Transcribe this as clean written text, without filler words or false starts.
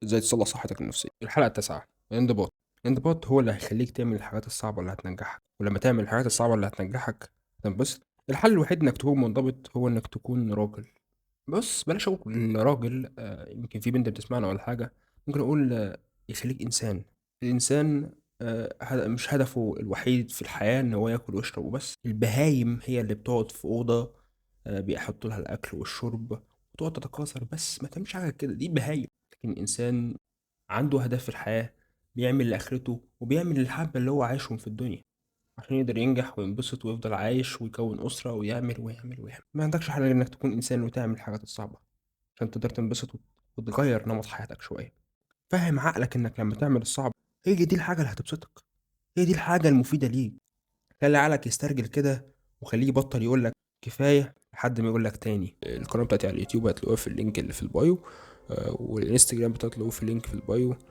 ازاي تصلح صحتك النفسية. الحلقة التاسعة، الانضباط. الانضباط هو اللي هيخليك تعمل الحاجات الصعبة اللي هتنجحك، ولما تعمل الحاجات الصعبة اللي هتنجحك هتنبسط. الحل الوحيد انك تكون منضبط هو انك تكون راجل. بص بلاش اقول راجل، يمكن في بنت بتسمعنا ولا حاجة، ممكن اقول يخليك انسان. الانسان مش هدفه الوحيد في الحياة ان هو ياكل ويشرب وبس. البهايم هي اللي بتقعد في أوضة، بيحطوا لها الاكل والشرب وتقعد تتكاثر بس، ما تعملش حاجة كده، دي بهايم. لكن الانسان عنده هدف في الحياة، بيعمل لآخرته وبيعمل للحبة اللي هو عايشهم في الدنيا عشان يقدر ينجح وينبسط ويفضل عايش ويكون أسرة ويعمل ويعمل ويعمل. ما عندكش حل غير إنك تكون إنسان وتعمل الحاجات الصعبة عشان تقدر تنبسط وتغير نمط حياتك شوية. فهم عقلك إنك لما تعمل الصعب هي دي الحاجة اللي هتبسطك، هي دي الحاجة المفيدة ليك. خلي عقلك يسترجل كده وخليه يبطل يقولك كفاية لحد ما يقولك تاني. القناة بتاعتي على اليوتيوب هتلاقوها في ال link اللي في ال bio، والانستجرام بتاعتي هتلاقوه في ال link في ال bio.